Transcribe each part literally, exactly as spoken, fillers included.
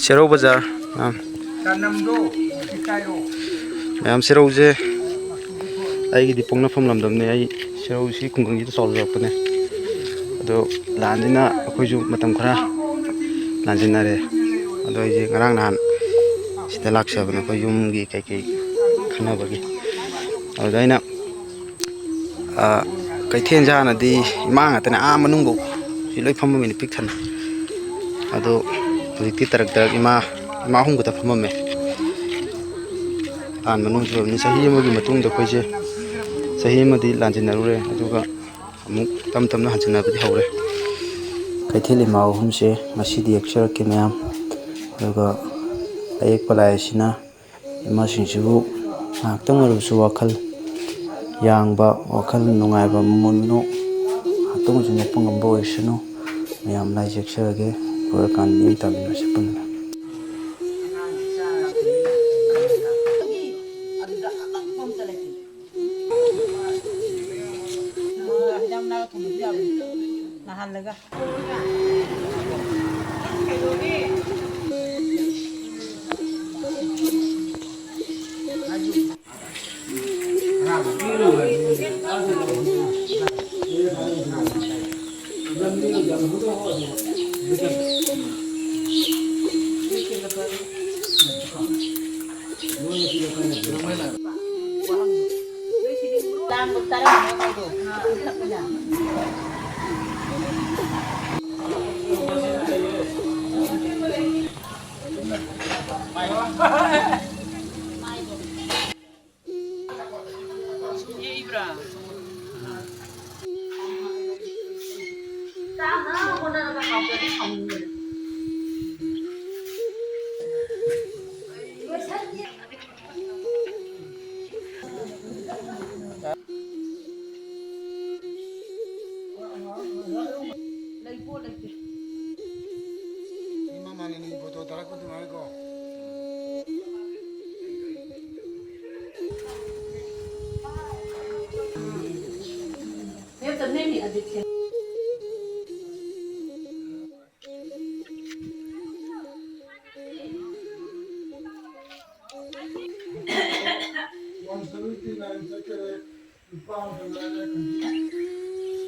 ꯁꯦꯔꯧ ꯕꯖꯥꯔ꯫ ꯑꯥ꯫ ꯃꯌꯥꯝ, ꯁꯦꯔꯧꯁꯦ ꯑꯩꯒꯤꯗꯤ ꯄꯣꯛꯅꯐꯝ ꯂꯝꯗꯝꯅꯦ꯫ ꯑꯩ ꯁꯦꯔꯧꯁꯤ ꯈꯨꯡꯒꯪꯁꯤꯗ ꯆꯥꯎꯖꯔꯛꯄꯅꯦ꯫ ꯑꯗꯣ ꯂꯥꯟꯁꯤꯅ ꯑꯩꯈꯣꯏꯁꯨ ꯃꯇꯝ ꯈꯔ ꯂꯥꯟꯁꯤꯟꯅꯔꯦ꯫ ꯑꯗꯣ ꯑꯩꯁꯦ ꯉꯔꯥꯡ ꯅꯍꯥꯟ ꯁꯤꯗ ꯂꯥꯛꯆꯕꯅꯦ, ꯑꯩꯈꯣꯏ ꯌꯨꯝꯒꯤ ꯀꯩꯀꯩ ꯈꯟꯅꯕꯒꯤ꯫ ꯑꯗꯨꯗ ꯑꯩꯅ ꯑ, ꯀꯩꯊꯦꯜꯁꯦ ꯍꯥꯟꯅꯗꯤ ꯏꯃꯥ ꯉꯥꯛꯇꯅꯦ, ꯑꯥ ꯃꯅꯨꯡꯐꯧ ꯁꯤ ꯂꯣꯏ ꯐꯝꯃꯝꯃꯤꯅꯦ ꯄꯤꯛ ꯊꯟꯅ꯫ ꯑꯗꯣ ꯍꯧꯖꯤꯛꯇꯤ ꯇꯔꯛ ꯇꯔꯛ ꯏꯃꯥ, ꯏꯃꯥ ꯑꯍꯨꯝ ꯈꯛꯇ ꯐꯝꯃꯝꯃꯦ꯫ ꯂꯥꯟ ꯃꯅꯨꯡꯁꯨ ꯑꯣꯏꯕꯅꯤ, ꯆꯍꯤ ꯑꯃꯒꯤ ꯃꯇꯨꯡꯗ ꯑꯩꯈꯣꯏꯁꯦ ꯆꯍꯤ ꯑꯃꯗꯤ ꯂꯥꯟꯁꯤꯟꯅꯔꯨꯔꯦ, ꯑꯗꯨꯒ ꯑꯃꯨꯛ ꯇꯞ ꯇꯞꯅ ꯍꯟꯖꯤꯟꯅꯕꯗꯤ ꯍꯧꯔꯦ꯫ ꯀꯩꯊꯦꯜ ꯏꯃꯥ ꯑꯍꯨꯝꯁꯦ ꯉꯁꯤꯗꯤ ꯌꯦꯛꯆꯔꯛꯀꯦ ꯃꯌꯥꯝ, ꯑꯗꯨꯒ ꯑꯌꯦꯛꯄ ꯂꯥꯏ ꯑꯁꯤꯅ ꯏꯃꯥꯁꯤꯡꯁꯤꯕꯨ ꯉꯥꯏꯍꯥꯛꯇꯪ ꯑꯣꯏꯔꯕꯁꯨ ꯋꯥꯈꯜ ꯌꯥꯡꯕ, ꯋꯥꯈꯜ ꯅꯨꯡꯉꯥꯏꯕ, ꯃꯃꯣꯟ ꯃꯅꯨꯡ ꯉꯥꯏꯍꯥꯛꯇꯪ ꯑꯣꯏꯔꯁꯨ ꯅꯣꯛꯄ ꯉꯝꯕ ꯑꯣꯏꯁꯅꯨ꯫ ꯃꯌꯥꯝ ꯂꯥꯏ ꯌꯦꯛꯆꯔꯒꯦ꯫ ꯂꯣꯏꯔꯀꯥꯟꯗ ꯅꯤꯡ ꯇꯝꯃꯤꯟꯅꯔꯁꯤ ꯄꯨꯟꯅ꯫ ꯅꯍꯜꯂꯒ꯫ ꯂꯩꯕꯣ ꯂꯩꯇꯦ꯫ ꯃꯤ ꯃꯃꯥꯡꯒꯤ ꯅꯪꯒꯤ ꯐꯣꯇꯣ ꯊꯥꯔꯛꯄꯗꯨ ꯉꯥꯏꯈꯣ꯫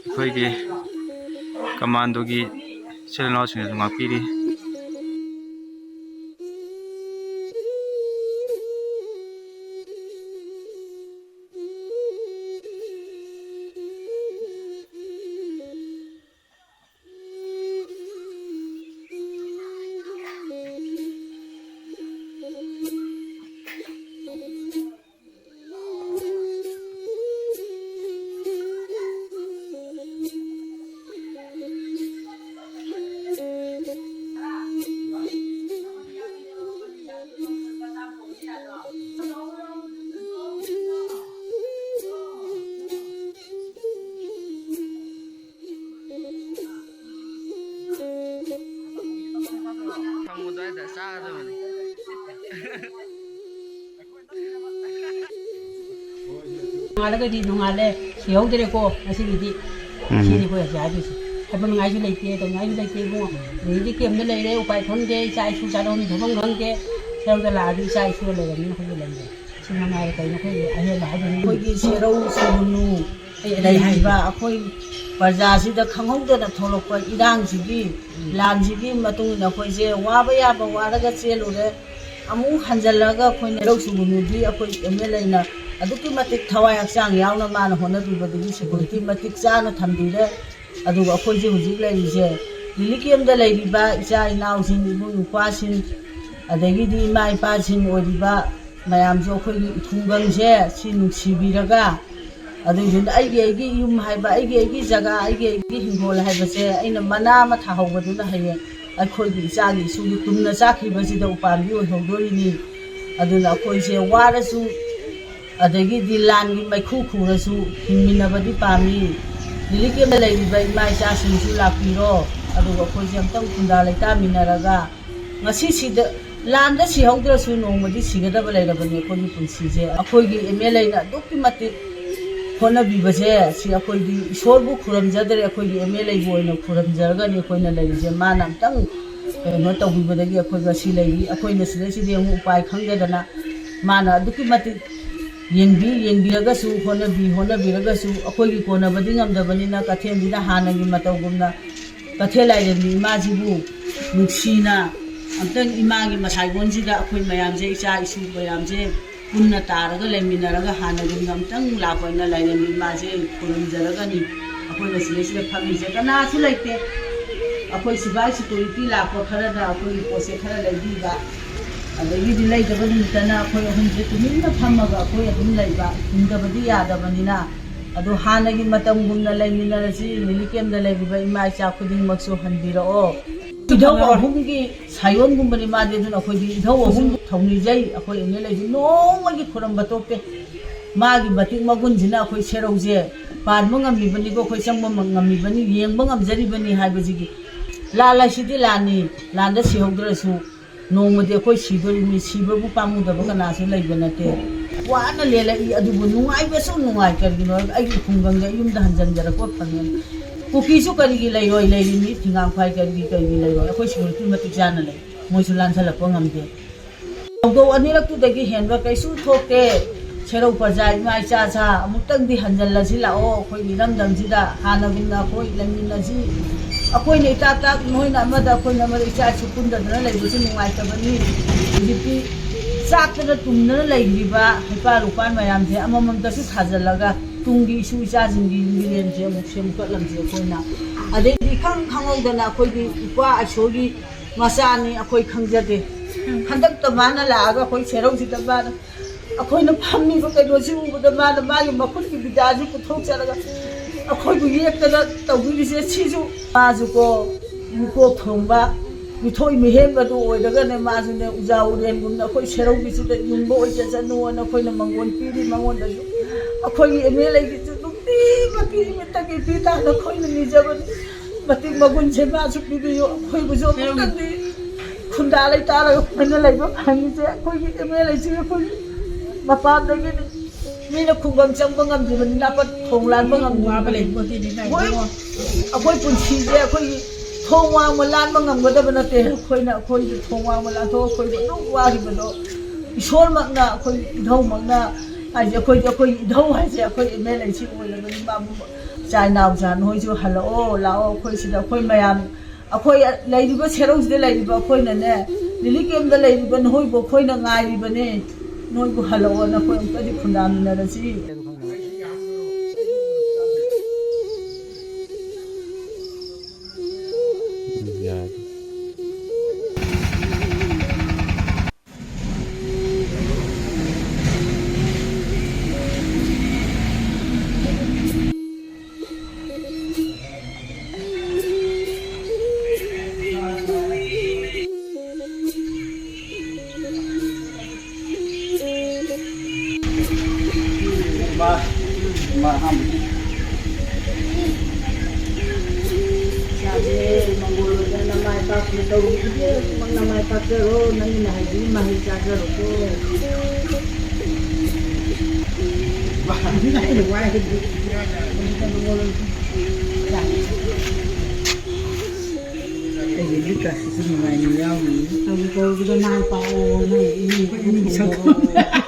ꯑꯩꯈꯣꯏꯒꯤ ꯀꯃꯥꯟꯗꯣꯒꯤ ꯏꯆꯤꯜ ꯏꯅꯥꯎꯁꯤꯡꯅꯁꯨ ꯉꯥꯛꯄꯤꯔꯤ꯫ ꯐꯪꯕ ꯑꯗꯨꯋꯥꯏꯗ ꯆꯥꯒꯗꯕꯅꯤ꯫ ꯅꯣꯡꯉꯥꯜꯂꯒꯗꯤ ꯅꯣꯡꯉꯥꯜꯂꯦ, ꯁꯤꯍꯧꯗ꯭ꯔꯦꯀꯣ ꯉꯁꯤꯒꯤꯗꯤ꯫ ꯎꯝ꯫ ꯁꯤꯅꯤ ꯑꯩꯈꯣꯏ ꯍꯧꯖꯤꯛ ꯍꯥꯏꯗꯣꯏꯁꯦ꯫ ꯍꯥꯏꯕ ꯅꯨꯡꯉꯥꯏꯁꯨ ꯂꯩꯇꯦ, ꯇꯧꯅꯤꯡꯉꯥꯏꯁꯨ ꯂꯩꯇꯦ ꯏꯕꯨꯡꯉꯣ꯫ ꯑꯗꯩꯗꯤ ꯀꯦꯝꯗ ꯂꯩꯔꯦ, ꯎꯄꯥꯏ ꯈꯪꯗꯦ, ꯏꯆꯥ ꯏꯁꯨ ꯆꯥꯔꯣꯟ ꯊꯣꯛꯐꯝ ꯈꯪꯗꯦ꯫ ꯁꯦꯔꯧꯗ ꯂꯥꯛꯑꯗꯤ ꯏꯆꯥ ꯏꯁꯨ ꯂꯩꯔꯕꯅꯤꯅ ꯑꯩꯈꯣꯏꯒꯤ ꯂꯩꯔꯦ꯫ ꯁꯤ ꯃꯉꯥꯏꯔꯦ ꯀꯩꯅꯣ ꯑꯩꯈꯣꯏꯒꯤ ꯑꯍꯦꯟꯕ ꯍꯥꯏꯗꯣꯏꯅꯤ꯫ ꯑꯩꯈꯣꯏꯒꯤ ꯁꯦꯔꯧ ꯁꯨꯒꯨꯅꯨ ꯂꯩ ꯍꯥꯏꯕ ꯍꯥꯏꯕ ꯑꯩꯈꯣꯏ ꯄ꯭ꯔꯖꯥꯁꯤꯗ ꯈꯪꯍꯧꯗꯅ ꯊꯣꯛꯂꯛꯄ ꯏꯔꯥꯡꯁꯤꯒꯤ, ꯂꯥꯟꯁꯤꯒꯤ ꯃꯇꯨꯡ ꯏꯟꯅ ꯑꯩꯈꯣꯏꯁꯦ ꯋꯥꯕ ꯌꯥꯕ ꯋꯥꯔꯒ ꯆꯦꯜꯂꯨꯔꯦ꯫ ꯑꯃꯨꯛ ꯍꯟꯖꯜꯂꯒ ꯑꯩꯈꯣꯏꯅ ꯁꯦꯔꯧ ꯁꯨꯒꯨꯅꯨꯗꯤ ꯑꯩꯈꯣꯏ ꯑꯦꯝ ꯑꯦꯜ ꯑꯦꯅ ꯑꯗꯨꯛꯀꯤ ꯃꯇꯤꯛ ꯊꯋꯥꯏ ꯍꯛꯆꯥꯡ ꯌꯥꯎꯅ ꯃꯥꯅ ꯍꯣꯠꯅꯕꯤꯕꯗꯒꯤ ꯁꯦꯀ꯭ꯌꯨꯔꯤꯇꯤ ꯃꯇꯤꯛ ꯆꯥꯅ ꯊꯝꯕꯤꯔꯦ꯫ ꯑꯗꯨꯒ ꯑꯩꯈꯣꯏꯁꯦ ꯍꯧꯖꯤꯛ ꯂꯩꯔꯤꯁꯦ ꯔꯤꯂꯤꯐ ꯀꯦꯝꯗ ꯂꯩꯔꯤꯕ ꯏꯆꯥ ꯏꯅꯥꯎꯁꯤꯡ, ꯏꯕꯨꯡ ꯏꯄ꯭ꯋꯥꯁꯤꯡ, ꯑꯗꯒꯤꯗꯤ ꯏꯃꯥ ꯏꯄꯥꯁꯤꯡ ꯑꯣꯏꯔꯤꯕ ꯃꯌꯥꯝꯁꯨ ꯑꯩꯈꯣꯏꯒꯤ ꯈꯨꯡꯒꯪꯁꯦ ꯁꯤ ꯅꯨꯡꯁꯤꯕꯤꯔꯒ, ꯑꯗꯨꯏꯗꯨꯅ ꯑꯩꯒꯤ ꯑꯩꯒꯤ ꯌꯨꯝ ꯍꯥꯏꯕ, ꯑꯩꯒꯤ ꯑꯩꯒꯤ ꯖꯒꯥ, ꯑꯩꯒꯤ ꯑꯩꯒꯤ ꯍꯤꯡꯒꯣꯜ ꯍꯥꯏꯕꯁꯦ ꯑꯩꯅ ꯃꯅꯥ ꯑꯃ ꯊꯥꯍꯧꯕꯗꯨꯅ ꯍꯌꯦꯡ ꯑꯩꯈꯣꯏꯒꯤ ꯏꯆꯥꯒꯤ ꯏꯁꯨꯒꯤ ꯇꯨꯡꯅ ꯆꯥꯈꯤꯕꯁꯤꯗ ꯎꯄꯥꯝꯕꯤ ꯑꯣꯏꯍꯧꯗꯣꯔꯤꯅꯤ꯫ ꯑꯗꯨꯅ ꯑꯩꯈꯣꯏꯁꯦ ꯋꯥꯔꯁꯨ, ꯑꯗꯒꯤꯗꯤ ꯂꯥꯟꯒꯤ ꯃꯩꯈꯨ ꯈꯨꯔꯁꯨ ꯍꯤꯡꯃꯤꯟꯅꯕꯗꯤ ꯄꯥꯝꯃꯤ꯫ ꯔꯤꯂꯤꯐ ꯀꯦꯝꯗ ꯂꯩꯔꯤꯕ ꯏꯃꯥ ꯏꯆꯥꯁꯤꯡꯁꯨ ꯂꯥꯛꯄꯤꯔꯣ, ꯑꯗꯨꯒ ꯑꯩꯈꯣꯏꯁꯦ ꯑꯃꯨꯛꯇꯪ ꯈꯨꯟꯗꯥ ꯂꯩꯇꯥꯃꯤꯟꯅꯔꯒ ꯉꯁꯤꯁꯤꯗ ꯂꯥꯟꯗ ꯁꯤꯍꯧꯗ꯭ꯔꯁꯨ ꯅꯣꯡꯃꯗꯤ ꯁꯤꯒꯗꯕ ꯂꯩꯔꯕꯅꯤ ꯑꯩꯈꯣꯏꯒꯤ ꯄꯨꯟꯁꯤꯁꯦ꯫ ꯑꯩꯈꯣꯏꯒꯤ ꯑꯦꯝ ꯑꯦꯜ ꯑꯦꯅ ꯑꯗꯨꯛꯀꯤ ꯃꯇꯤꯛ ꯍꯣꯠꯅꯕꯤꯕꯁꯦ ꯁꯤ ꯑꯩꯈꯣꯏꯗꯤ ꯏꯁꯣꯔꯕꯨ ꯈꯨꯔꯨꯝꯖꯗ꯭ꯔꯦ, ꯑꯩꯈꯣꯏꯒꯤ ꯑꯦꯝ ꯑꯦꯜ ꯑꯦꯕꯨ ꯑꯣꯏꯅ ꯈꯨꯔꯨꯝꯖꯔꯒꯅꯤ ꯑꯩꯈꯣꯏꯅ ꯂꯩꯔꯤꯁꯦ꯫ ꯃꯥꯅ ꯑꯝꯇꯪ ꯀꯩꯅꯣ ꯇꯧꯕꯤꯕꯗꯒꯤ ꯑꯩꯈꯣꯏ ꯉꯁꯤ ꯂꯩꯔꯤ꯫ ꯑꯩꯈꯣꯏꯅ ꯁꯤꯗꯩꯁꯤꯗꯤ ꯑꯃꯨꯛ ꯎꯄꯥꯏ ꯈꯪꯗꯗꯅ ꯃꯥꯅ ꯑꯗꯨꯛꯀꯤ ꯃꯇꯤꯛ ꯌꯦꯡꯕꯤ ꯌꯦꯡꯕꯤꯔꯒꯁꯨ, ꯍꯣꯠꯅꯕꯤ ꯍꯣꯠꯅꯕꯤꯔꯒꯁꯨ, ꯑꯩꯈꯣꯏꯒꯤ ꯀꯣꯟꯅꯕꯗꯤ ꯉꯝꯗꯕꯅꯤꯅ, ꯀꯩꯊꯦꯜꯁꯤꯗ ꯍꯥꯟꯅꯒꯤ ꯃꯇꯧꯒꯨꯝꯅ ꯀꯩꯊꯦꯜ ꯂꯥꯏꯔꯦꯝꯕꯤ ꯏꯃꯥꯁꯤꯕꯨ ꯅꯨꯡꯁꯤꯅ ꯑꯝꯇꯪ ꯏꯃꯥꯒꯤ ꯃꯁꯥꯏꯒꯣꯟꯁꯤꯗ ꯑꯩꯈꯣꯏ ꯃꯌꯥꯝꯁꯦ, ꯏꯆꯥ ꯏꯁꯨ ꯃꯌꯥꯝꯁꯦ ꯄꯨꯟꯅ ꯇꯥꯔꯒ ꯂꯩꯃꯤꯟꯅꯔꯒ ꯍꯥꯟꯅꯒꯨꯝꯅ ꯑꯝꯇꯪ ꯂꯥꯛꯄ ꯑꯣꯏꯅ ꯂꯥꯏꯔꯦꯝꯕꯤ ꯏꯃꯥꯁꯦ ꯈꯨꯔꯨꯝꯖꯔꯒꯅꯤ꯫ ꯑꯩꯈꯣꯏꯅ ꯁꯤꯗꯩꯁꯤꯗ ꯐꯝꯃꯤꯁꯦ ꯀꯅꯥꯁꯨ ꯂꯩꯇꯦ꯫ ꯑꯩꯈꯣꯏ ꯁꯤꯐꯥꯏ ꯁꯦꯀ꯭ꯌꯨꯔꯤꯇꯤ ꯂꯥꯛꯄ ꯈꯔꯅ ꯑꯩꯈꯣꯏꯒꯤ ꯄꯣꯠꯁꯦ ꯈꯔ ꯂꯩꯕꯤꯕ, ꯑꯗꯒꯤꯗꯤ ꯂꯩꯇꯕ ꯅꯨꯃꯤꯠꯇꯅ ꯑꯩꯈꯣꯏ ꯑꯍꯨꯝꯁꯦ ꯇꯨꯃꯤꯟꯅ ꯐꯝꯃꯒ ꯑꯩꯈꯣꯏ ꯑꯗꯨꯝ ꯂꯩꯕ, ꯍꯤꯡꯗꯕꯗꯤ ꯌꯥꯗꯕꯅꯤꯅ꯫ ꯑꯗꯣ ꯍꯥꯟꯅꯒꯤ ꯃꯇꯝꯒꯨꯝꯅ ꯂꯩꯃꯤꯟꯅꯔꯁꯤ꯫ ꯔꯤꯂꯤꯐ ꯀꯦꯝꯗ ꯂꯩꯔꯤꯕ ꯏꯃꯥ ꯏꯆꯥ ꯈꯨꯗꯤꯡꯃꯛꯁꯨ ꯍꯟꯕꯤꯔꯛꯑꯣ꯫ ꯏꯙꯧ ꯑꯍꯨꯝꯒꯤ ꯁꯥꯏꯑꯣꯟꯒꯨꯝꯕꯅꯤ ꯃꯥꯗꯤ꯫ ꯑꯗꯨꯅ ꯑꯩꯈꯣꯏꯗꯤ ꯏꯙꯧ ꯑꯍꯨꯝ ꯊꯧꯅꯤꯖꯩ꯫ ꯑꯩꯈꯣꯏ ꯑꯦꯝ ꯑꯦꯜ ꯑꯦꯁꯤ ꯅꯣꯡꯃꯒꯤ ꯈꯨꯔꯝꯕ ꯇꯣꯛꯇꯦ꯫ ꯃꯥꯒꯤ ꯃꯇꯤꯛ ꯃꯒꯨꯟꯁꯤꯅ ꯑꯩꯈꯣꯏ ꯁꯦꯔꯧꯁꯦ ꯄꯥꯟꯕ ꯉꯝꯃꯤꯕꯅꯤꯀꯣ, ꯑꯩꯈꯣꯏ ꯆꯪꯕ ꯉꯝꯃꯤꯕꯅꯤ, ꯌꯦꯡꯕ ꯉꯝꯖꯔꯤꯕꯅꯤ ꯍꯥꯏꯕꯁꯤꯒꯤ꯫ ꯂꯥꯟ ꯍꯥꯏꯁꯤꯗꯤ ꯂꯥꯟꯅꯤ, ꯂꯥꯟꯗ ꯁꯤꯍꯧꯗ꯭ꯔꯁꯨ ꯅꯣꯡꯃꯗꯤ ꯑꯩꯈꯣꯏ ꯁꯤꯗꯣꯔꯤꯕꯅꯤ, ꯁꯤꯕꯕꯨ ꯄꯥꯝꯃꯨꯗꯕ ꯀꯅꯥꯁꯨ ꯂꯩꯕ ꯅꯠꯇꯦ꯫ ꯋꯥꯅ ꯂꯦꯜꯂꯛꯏ, ꯑꯗꯨꯕꯨ ꯅꯨꯡꯉꯥꯏꯕꯁꯨ ꯅꯨꯡꯉꯥꯏ꯫ ꯀꯔꯤꯒꯤꯅꯣ ꯍꯥꯏꯔꯒ ꯑꯩꯒꯤ ꯈꯨꯡꯒꯪꯗ ꯌꯨꯝꯗ ꯍꯟꯖꯤꯟꯖꯔꯛꯄ ꯐꯪꯉꯦ꯫ ꯀꯨꯀꯤꯁꯨ ꯀꯔꯤꯒꯤ ꯂꯩꯔꯣꯏ? ꯂꯩꯔꯤꯅꯤ, ꯊꯤꯡꯒꯥꯡ ꯐꯥꯏ ꯀꯔꯤꯒꯤ, ꯀꯔꯤꯒꯤ ꯂꯩꯔꯣꯏ? ꯑꯩꯈꯣꯏ ꯁꯦꯀ꯭ꯌꯨꯔꯤꯇꯤ ꯃꯇꯤꯛ ꯆꯥꯅ ꯂꯩ, ꯃꯣꯏꯁꯨ ꯂꯥꯟꯊꯜꯂꯛꯄ ꯉꯝꯗꯦ꯫ ꯊꯧꯗꯣꯛ ꯑꯅꯤꯔꯛꯇꯨꯗꯒꯤ ꯍꯦꯟꯕ ꯀꯩꯁꯨ ꯊꯣꯛꯇꯦ꯫ ꯁꯦꯔꯧ ꯄ꯭ꯔꯖꯥ ꯏꯃꯥ ꯏꯆꯥ ꯁꯥ ꯑꯃꯨꯛꯇꯪꯗꯤ ꯍꯟꯖꯜꯂꯁꯤ ꯂꯥꯛꯑꯣ ꯑꯩꯈꯣꯏꯒꯤ ꯏꯔꯝꯗꯝꯁꯤꯗ꯫ ꯍꯥꯟꯅꯒꯨꯝꯅ ꯑꯩꯈꯣꯏ ꯂꯩꯃꯤꯟꯅꯁꯤ꯫ ꯑꯩꯈꯣꯏꯅ ꯏꯇꯥꯛ ꯇꯥꯛ ꯅꯣꯏꯅ ꯑꯃꯗ ꯑꯩꯈꯣꯏꯅ ꯑꯃꯗ ꯏꯆꯥ ꯏꯁꯨ ꯄꯨꯟꯗꯗꯅ ꯂꯩꯕꯁꯨ ꯅꯨꯡꯉꯥꯏꯇꯕꯅꯤ꯫ ꯍꯧꯖꯤꯛꯇꯤ ꯆꯥꯛꯇꯅ ꯇꯨꯝꯗꯅ ꯂꯩꯈ꯭ꯔꯤꯕ ꯍꯩꯄꯥ ꯂꯨꯄꯥ ꯃꯌꯥꯝꯁꯦ ꯑꯃꯃꯝꯇꯁꯨ ꯊꯥꯖꯤꯜꯂꯒ ꯇꯨꯡꯒꯤ ꯏꯁꯨ ꯏꯆꯥꯁꯤꯡꯒꯤ ꯃꯤꯔꯦꯟꯁꯦ ꯑꯃꯨꯛ ꯁꯦꯝꯒꯠꯂꯝꯁꯤ ꯑꯩꯈꯣꯏꯅ꯫ ꯑꯗꯩꯗꯤ ꯏꯈꯪ ꯈꯪꯍꯧꯗꯅ ꯑꯩꯈꯣꯏꯒꯤ ꯏꯄꯥ ꯏꯁꯣꯔꯒꯤ ꯃꯆꯥꯅꯤ ꯑꯩꯈꯣꯏ ꯈꯪꯖꯗꯦ꯫ ꯍꯟꯗꯛꯇ ꯃꯥꯅ ꯂꯥꯛꯑꯒ ꯑꯩꯈꯣꯏ ꯁꯦꯔꯧꯁꯤꯗ ꯃꯥꯅ ꯑꯩꯈꯣꯏꯅ ꯐꯝꯃꯤꯕ ꯀꯩꯅꯣꯁꯤ ꯎꯕꯗ ꯃꯥꯅ ꯃꯥꯒꯤ ꯃꯈꯨꯠꯀꯤ ꯕꯤꯗꯥꯁꯤ ꯄꯨꯊꯣꯛꯆꯔꯒ ꯑꯩꯈꯣꯏꯕꯨ ꯌꯦꯛꯇꯅ ꯇꯧꯕꯤꯔꯤꯁꯦ꯫ ꯁꯤꯁꯨ ꯃꯥꯁꯨꯀꯣ ꯃꯤꯀꯣꯛ ꯊꯣꯡꯕ ꯃꯤꯊꯣꯏ ꯃꯤꯍꯦꯟꯕꯗꯨ ꯑꯣꯏꯔꯒꯅꯦ, ꯃꯥꯁꯨꯅꯦ ꯎꯖꯥ ꯎꯔꯦꯟꯒꯨꯝꯅ ꯑꯩꯈꯣꯏ ꯁꯦꯔꯧꯒꯤꯁꯤꯗ ꯌꯨꯡꯕ ꯑꯣꯏꯖꯁꯅꯨꯅ ꯑꯩꯈꯣꯏꯅ ꯃꯪꯒꯣꯟ ꯄꯤꯔꯤ ꯃꯉꯣꯟꯗꯁꯨ꯫ ꯑꯩꯈꯣꯏꯒꯤ ꯑꯦꯝ ꯑꯦꯜ ꯑꯦꯒꯤꯁꯨ ꯅꯨꯡꯇꯤꯃꯛꯀꯤ ꯅꯨꯃꯤꯠꯇꯒꯤ ꯄꯤ ꯇꯥꯅ ꯑꯩꯈꯣꯏꯅ ꯅꯤꯖꯕꯅꯤ꯫ ꯃꯇꯤꯛ ꯃꯒꯨꯟꯁꯦ ꯃꯥꯁꯨ ꯄꯤꯕꯤꯌꯨ꯫ ꯑꯩꯈꯣꯏꯕꯨꯁꯨ ꯑꯃꯨꯛꯇꯪꯗꯤ ꯈꯨꯟꯗꯥ ꯂꯩꯇꯥꯔꯒ ꯁꯨꯃꯥꯏꯅ ꯂꯩꯕ ꯐꯪꯉꯤꯁꯦ ꯑꯩꯈꯣꯏꯒꯤ ꯑꯦꯝ ꯑꯦꯜ ꯑꯦꯁꯤꯒ ꯑꯩꯈꯣꯏꯒꯤ ꯃꯄꯥꯟꯗꯒꯤꯅꯤ꯫ ꯃꯤꯅ ꯈꯨꯡꯒꯪ ꯆꯪꯕ ꯉꯝꯗ꯭ꯔꯤꯕꯅꯤꯅ ꯊꯣꯡ ꯂꯥꯟꯕ ꯉꯝꯗ꯭ꯔꯤꯕꯅꯤ꯫ ꯃꯣꯏ ꯑꯩꯈꯣꯏ ꯄꯨꯟꯁꯤꯁꯦ ꯑꯩꯈꯣꯏꯒꯤ ꯊꯣꯡ ꯋꯥꯡꯃ ꯂꯥꯟꯕ ꯉꯝꯒꯗꯕ ꯅꯠꯇꯦ꯫ ꯑꯩꯈꯣꯏꯅ ꯑꯩꯈꯣꯏꯒꯤ ꯊꯣꯡ ꯋꯥꯡꯃ ꯂꯥꯟꯊꯣꯛ ꯑꯩꯈꯣꯏꯕꯨ ꯑꯗꯨꯝ ꯋꯥꯔꯤꯕꯗꯣ ꯏꯁꯣꯔꯃꯛꯅ ꯑꯩꯈꯣꯏ ꯏꯙꯧꯃꯛꯅ ꯍꯥꯏꯁꯦ ꯑꯩꯈꯣꯏꯗꯤ, ꯑꯩꯈꯣꯏ ꯏꯙꯧ ꯍꯥꯏꯁꯦ ꯑꯩꯈꯣꯏ ꯑꯦꯝ ꯑꯦꯜ ꯑꯦ ꯁꯤ ꯑꯣꯏꯔꯕꯅꯤ꯫ ꯃꯥꯕꯨ ꯏꯆꯥ ꯏꯅꯥꯎꯆꯥ ꯅꯣꯏꯁꯨ ꯍꯜꯂꯛꯑꯣ, ꯂꯥꯛꯑꯣ꯫ ꯑꯩꯈꯣꯏ ꯁꯤꯗ ꯑꯩꯈꯣꯏ ꯃꯌꯥꯝ, ꯑꯩꯈꯣꯏ ꯂꯩꯔꯤꯕ ꯁꯦꯔꯧꯁꯤꯗ ꯂꯩꯔꯤꯕ ꯑꯩꯈꯣꯏꯅꯅꯦ, ꯔꯤꯂꯤꯐ ꯀꯦꯝꯞꯇ ꯂꯩꯔꯤꯕ ꯅꯈꯣꯏꯕꯨ ꯑꯩꯈꯣꯏꯅ ꯉꯥꯏꯔꯤꯕꯅꯦ꯫ ꯅꯣꯏꯕꯨ ꯍꯜꯂꯛꯑꯣꯅ ꯑꯩꯈꯣꯏ ꯑꯃꯨꯛꯇꯗꯤ ꯈꯨꯟꯗꯥꯃꯤꯟꯅꯔꯁꯤ꯫ ꯌꯥꯔꯦ꯫ ꯏꯆꯥꯁꯦ ꯃꯪꯒꯣꯜ ꯑꯣꯏꯅ ꯅꯃꯥꯏ ꯄꯥꯛꯄ ꯇꯧꯔꯤꯗꯨꯗꯤ ꯅꯃꯥꯏ ꯄꯥꯛꯆꯔꯣ, ꯅꯪꯒꯤ ꯃꯍꯩꯗꯨꯒꯤ ꯃꯍꯩ ꯆꯥꯖꯔꯣꯀꯣ꯫ ꯑꯩꯒꯤ ꯂꯤꯛꯀꯥꯁꯤꯁꯨ ꯅꯨꯡꯉꯥꯏꯅ ꯌꯥꯎꯔꯤ꯫ ꯇꯧꯔꯨ ꯇꯧꯔꯨꯕꯗ ꯃꯥꯏ ꯄꯥꯛꯑꯣ, ꯅꯪ ꯏꯃꯨꯡ ꯏꯃꯨꯡ ꯁꯛ- ꯁꯛ-